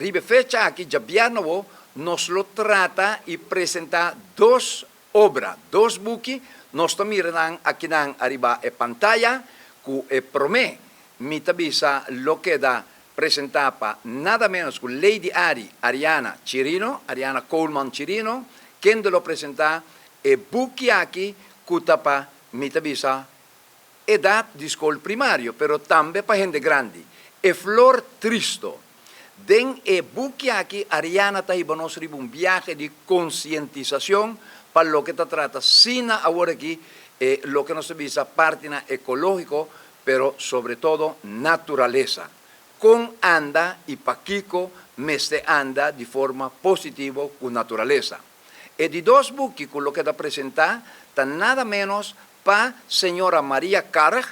Riba e fecha aki, djabièrnè awo, nos lo trata i presentá dos obra, dos buki, nos ta mira nan akinan ariba e pantaya, ku e promé mi ta bisa lo keda presentá pa nada ménos ku Lady Ari, Ariana Chirino, Ariana Koolman Chirino, kende lo presentá e buki aki ku ta pa, mi ta bisa, edat di skol primario, pero tambe pa hende grandi. E flor tristo. Den e buki aki Ariana ta hiba nos riba un biahe di konsientisashon pa loke ta trata sina awor aki e loke nos ta bisa partinan ekológiko, pero sobre todo naturalesa. Kon anda i pakiko mester anda di forma positivo ku naturalesa. E di dos buki ku lo keda presentá ta nada ménos pa señora Maria Karg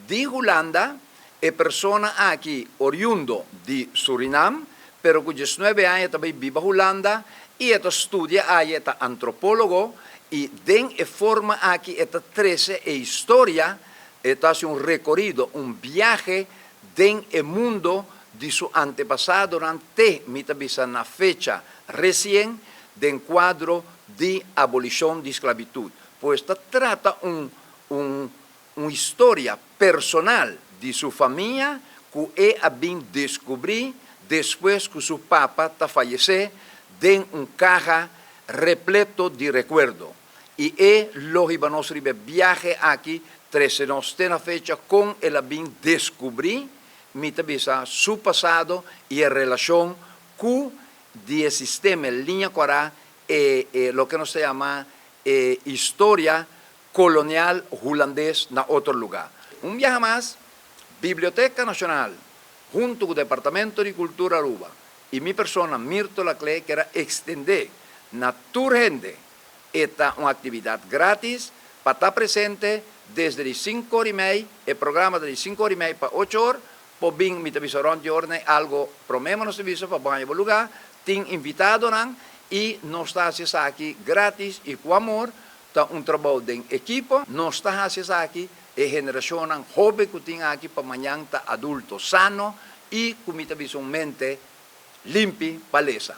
di Hulanda, e persona aki oriundo di Surinam, pero ku 19 aña ta bai biba Hulanda i e ta studia aya, e ta antropólogo i den e forma aki e ta trese e historia, e ta hasi un rekorido, un biahe den e mundo di su antepasadonan te mi ta bisa na fecha resien den kuadro di abolishon di sklabitut. Pues ta trata un un un historia personal di su famia ku e a bin deskubrí despues ku su papa ta fayesé den un kaha repleto di rekuerdo. I e lo hiba nos riba e biahe aki trese nos te na fecha kon el a bin deskubrí, mi ta bisa, su pasado i e relashon ku di e sistema e liña kòrá e e loke nos ta yama e historia kolonial hulandes na otro lugá. Un biaha mas, Biblioteka Nashonal huntu ku Departamento di Kultura Aruba i mi persona Mirto Laclé kier a ekstendé na tur hende e ta un aktividat grátis pa ta presente desde di 5:30, e programa ta di 5:30 pa 8 or, por bin mi ta bisa rònt di ora nei algo promé nos ta bisa pa bo haña bo lugá, tin invitadonan i nos ta hasi esaki grátis i ku amor, ta un trabou den ekipo, nos ta hasi esaki e generashonnan hóben ku tin aki pa mañan ta adulto sano i ku mi ta bisa un mente limpi pa lesa.